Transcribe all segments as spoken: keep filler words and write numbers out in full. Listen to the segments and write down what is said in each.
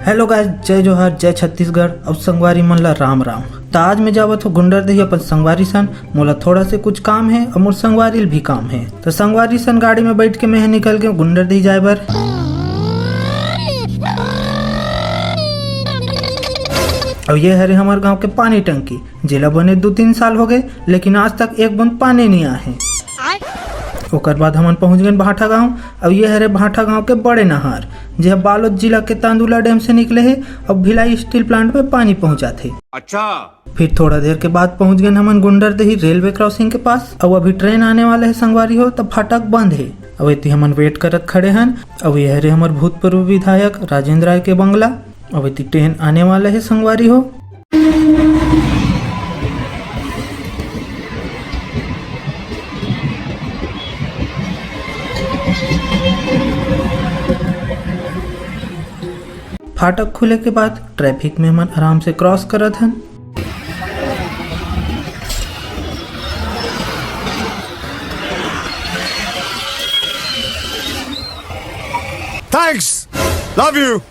Hello guys, जय जोहार, जय छत्तीसगढ़। अब संगवारी मन ला राम राम। त आज मैं जावत हो गुंडरदेही अपन संगवारी सन। मोला थोड़ा से कुछ काम है और मोर संगवारी ल भी काम है। त संगवारी सन गाड़ी में बैठ के मैं निकल गए गुंडरदेही जाए बर। और ये हरे हमर गांव के पानी टंकी, जेला बने दू तीन साल हो गए, लेकिन आज तक एक बूंद पानी नहीं आए। ओकर बाद हमन पहुंच गए भाठा गांव। अब ये हरे भाठा गांव के बड़े नहर, जे बालोद जिला के तांदुला डैम से निकले हे। अब भिलाई स्टील प्लांट में पानी पहुंचाथे। अच्छा। फिर थोड़ा देर के बाद पहुंच गए हमन गुंडरदेही रेलवे क्रॉसिंग के पास। अब अभी ट्रेन आने वाला है संगवारी हो, तब फाटक बंद है। अब एती हमन वेट करत खड़े हन। अब ये हरे हमर भूतपूर्व विधायक राजेंद्र राय के बंगला। अब एती ट्रेन आने वाला है संगवारी हो। फाटक खुले के बाद ट्रैफिक में हमन आराम से क्रॉस करत हन। Thanks. Love you.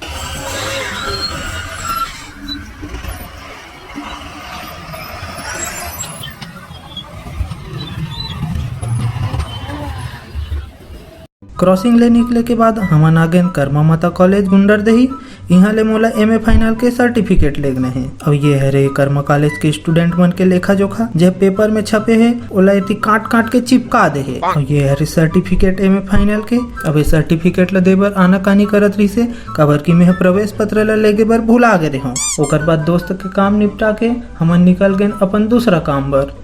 क्रॉसिंग ले निकले के बाद हमन आ गेन कर्मा माता कॉलेज गुंडरदेही। इहाँ ले मोला एमए फाइनल के सर्टिफिकेट लेगना हे। अउ ये हरे कर्मा कॉलेज के स्टूडेंट मन के लेखा जोखा, जे पेपर में छपे हे, ओला एती काट काट के चिपका दे हे। अउ ये हरे सर्टिफिकेट एमए फाइनल के। अब ये सर्टिफिकेट ला दे बर आनाकानी करत रहिसे, काबर कि मैं ह प्रवेश पत्र ला लेगे बर भुला गे रेहों। ओकर बाद दोस्त के काम निपटा के हमन निकल गेन अपन दूसरा काम बर।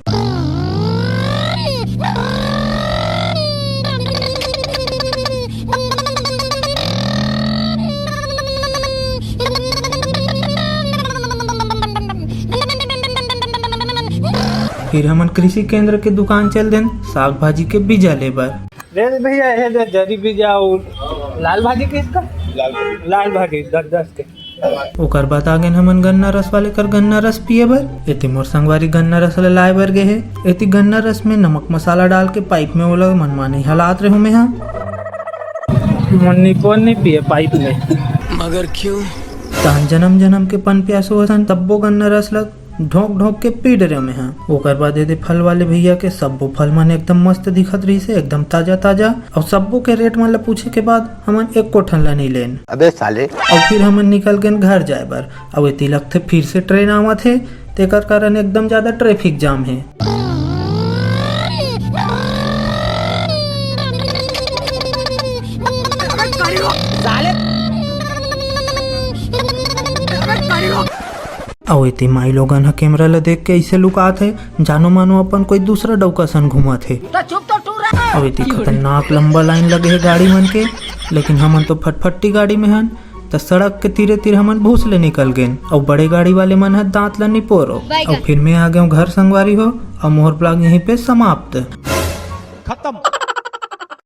फिर हमन कृषि केंद्र के दुकान चल देन साग भाजी के बीजा ले बर। ले भैया, ये दे जरी बीजा अउ लाल भाजी किसका? लाल भाजी। लाल भाजी दस दस के। ओकर बाद आ गेन हमन गन्ना रस वाले कर गन्ना रस पिए बर। एती मोर संगवारी गन्ना रस ला लाए बर गे हे। एती गन्ना रस में नमक मसाला डाल के पाइप में ओला मनमानी हलात रेहों मेंहा। मुन्नी कोन नहीं पिए पाइप में। मगर क्यों? तहन जनम जनम के पन प्यासो हसन तब्बो गन्ना रस ला ढोंक ढोंक के पी डरेंव मेंहा। ओकर बाद एदे फल वाले भैया के सब्बो फल मन एकदम मस्त दिखत रहिसे, एकदम ताजा ताजा। अउ सब्बो के रेट मन ला पूछे के बाद हमन एको ठन ला नइ लेन। अबे साले। अउ फिर हमन निकल गेन घर जाए बर। अउ एती लगथे फिर से ट्रेन आवत हे, तेकर कारण एकदम ज्यादा ट्रैफिक जाम हे। अउ एती माई लोगन ह कैमरा ल देख के अइसे लुकात हे, जानो मानो अपन कोई दूसरा डौका सन घूमत हे। तो चुप तो टूरा। अउ एती खतरनाक लंबा लाइन लगे हे गाड़ी मन के, लेकिन हमन तो फटफटी गाड़ी में हन, त सड़क के तीरे तीर हमन भूस ले निकल गेन। अउ बड़े गाड़ी वाले मन ह दांत ल निपोरो। बैगन। अउ फिर मैं आ गेंव घर संगवारी हो, अउ मोर ब्लॉग यहीं पे समाप्त। खत्म।